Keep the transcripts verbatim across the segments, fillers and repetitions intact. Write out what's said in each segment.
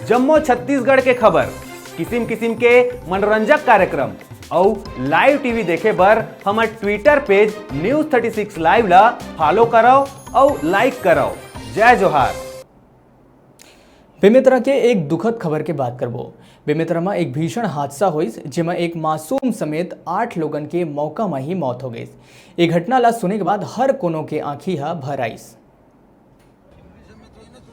जम्मो छत्तीसगढ़ के खबर, किसिम किसिम के मनोरंजक कार्यक्रम अउ live T V देखे बर हमर Twitter page News thirty six Live ला follow करव अउ like करव। जय जोहार। बेमेतरा के एक दुखद खबर के बात करबो। बेमेतरा म एक भीषण हादसा होइस, जेमा एक मासूम समेत आठ लोगन के मौका म ही मौत हो गइस। ए घटना ला सुने के बाद हर कोनो के आंखी ह भर आइस।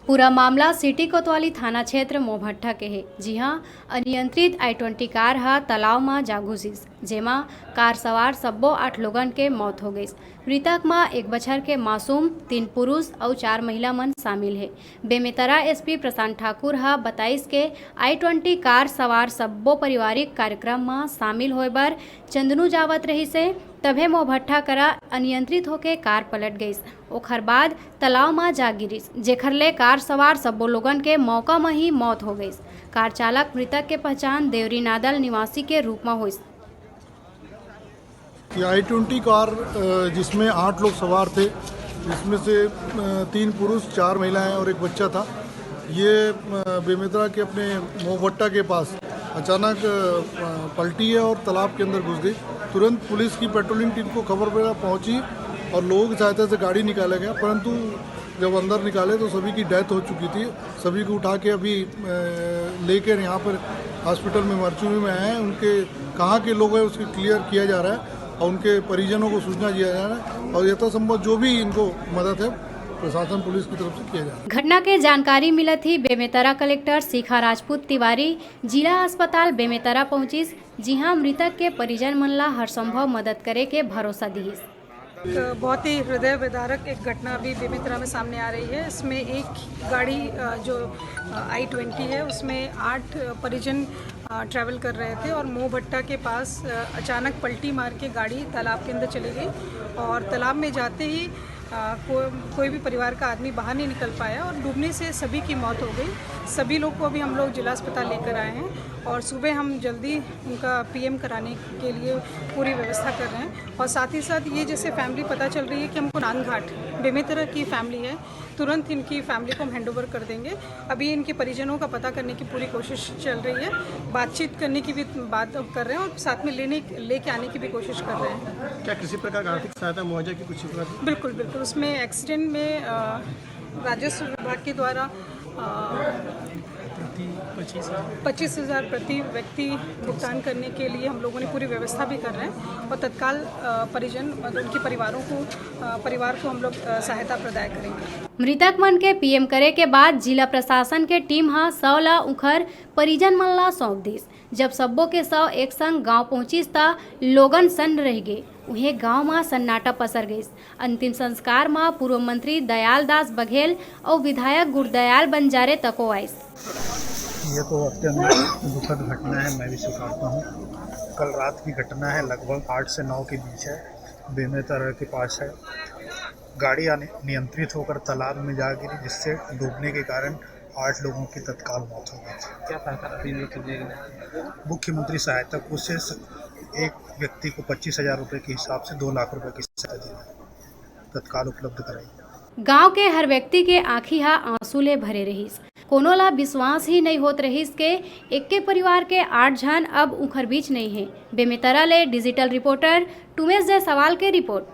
पूरा मामला सिटी कोतवाली थाना क्षेत्र मोहभट्टा के हे, जिहां अनियंत्रित I twenty कार ह तालाब म जा घुसिस, जेमा कार सवार सब्बो आठ लोगन के मौत हो गइस। मृतक म एक बछर के मासूम, तीन पुरुष अउ चार महिला मन शामिल हे। बेमेतरा S P प्रशांत ठाकुर ह बताइस के I twenty कार सवार सब्बो पारिवारिक कार्यक्रम म शामिल होय बर चंदनू जावत रहिस हे, तभे मोहभट्टा करा अनियंत्रित होके कार पलट गइस। ओखर बाद तालाब म जा गिरिस, जेखर ले कार सवार सब्बो लोगन के मौका म ही मौत हो गइस। कार चालक मृतक के पहचान देवरी नादल निवासी के रूप म होइस। ये I twenty कार, अ, जिसमें आठ लोग सवार थे, जिसमें से, अ, तीन पुरुष, चार महिलाएं और एक बच्चा था। ये, अ, बेमेतरा के अपने मोहभट्टा के पास अचानक, अ, पलटी है और तालाब के अंदर घुस गई। तुरंत पुलिस की पेट्रोलिंग टीम को खबर मिला, पहुंची और लोगों की सहायता से गाड़ी निकाला गया, परंतु जब अंदर निकाले तो सभी की डेथ हो चुकी थी। सभी को उठा के अभी, अ, लेकर यहाँ पर हॉस्पिटल में, मर्चुरी में आए हैं। उनके कहाँ के लोग हैं, उसकी क्लियर किया जा रहा है और उनके परिजनों को सूचना दिया जा रहा है और यथासंभव जो भी इनको मदद है, प्रशासन, पुलिस की तरफ से किया जा रहा है। घटना के जानकारी मिलत ही बेमेतरा कलेक्टर शिखा राजपूत तिवारी जिला अस्पताल बेमेतरा पहुंचिस, जिहां मृतक के परिजन मन ला हर संभव मदद करे के भरोसा दिहिस। एक बहुत ही हृदय विदारक एक घटना अभी बेमेतरा में सामने आ रही है। इसमें एक गाड़ी, अ, जो, अ, I twenty है, उसमें आठ परिजन, अ, ट्रैवल कर रहे थे और मोहभट्टा के पास, अ, अचानक पलटी मार के गाड़ी तालाब के अंदर चली गई और तालाब में जाते ही, अ, को-, कोई भी परिवार का आदमी बाहर नहीं निकल पाया और डूबने से सभी की मौत हो गई। सभी लोग को अभी हम लोग जिला अस्पताल लेकर आए हैं और सुबह हम जल्दी उनका P M कराने के लिए पूरी व्यवस्था कर रहे हैं। और साथ ही साथ ये जैसे फैमिली पता चल रही है कि हमको नांदघाट, बेमेतरा की फैमिली है, तुरंत इनकी फैमिली को हम हैंडओवर कर देंगे। अभी इनके परिजनों का पता करने की पूरी कोशिश चल रही है, बातचीत करने की भी बात कर रहे हैं और साथ में लेने, लेके आने की भी कोशिश कर रहे हैं। क्या किसी प्रकार का आर्थिक सहायता मुआवजा की कुछ उपलब्ध? बिल्कुल, बिल्कुल। उसमें एक्सीडेंट में, अ, राजस्व विभाग के द्वारा, अ, पच्चीस हज़ार प्रति व्यक्ति भुगतान करने के लिए हम लोगों ने पूरी व्यवस्था भी कर रहे हैं और तत्काल, अ, परिजन, मतलब उनके परिवारों को, अ, परिवार को हम लोग, अ, सहायता प्रदान करेंगे। मृतक मन के P M करे के बाद जिला प्रशासन के टीम ह शव ला उखर परिजन मन ला सौंप दिस। जब सब्बो के शव एक संग गांव पहुंचिस, त लोगन सन्न रह गे। उहें गांव म सन्नाटा पसर गइस। अंतिम संस्कार म पूर्व मंत्री दयाल दास बघेल अउ विधायक गुरदयाल बंजारे तको आइस। ये तो अत्यंत दुखद घटना है, मैं भी स्वीकारता हूँ। कल रात की घटना है, लगभग आठ से नौ के बीच है, बेमेतरा के पास है। गाड़ी अनियंत्रित होकर तालाब में जा गिरी, जिससे डूबने के कारण आठ लोगों की तत्काल मौत हो गई। क्या सहायता राशि इन लोग को दी गई? मुख्यमंत्री सहायता कोष से एक व्यक्ति को पच्चीस हज़ार रुपये के हिसाब से दो लाख रुपये की सहायता दी गई, तत्काल उपलब्ध कराई। गांव के हर व्यक्ति के आंखी ह आंसू ले भरे रहिस। कोनो ला विश्वास ही नइ होत रहिस के एक्के परिवार के आठ झन अब उंखर बीच नइ हे। बेमेतरा ले डिजिटल रिपोर्टर टुमेश जायसवाल के रिपोर्ट।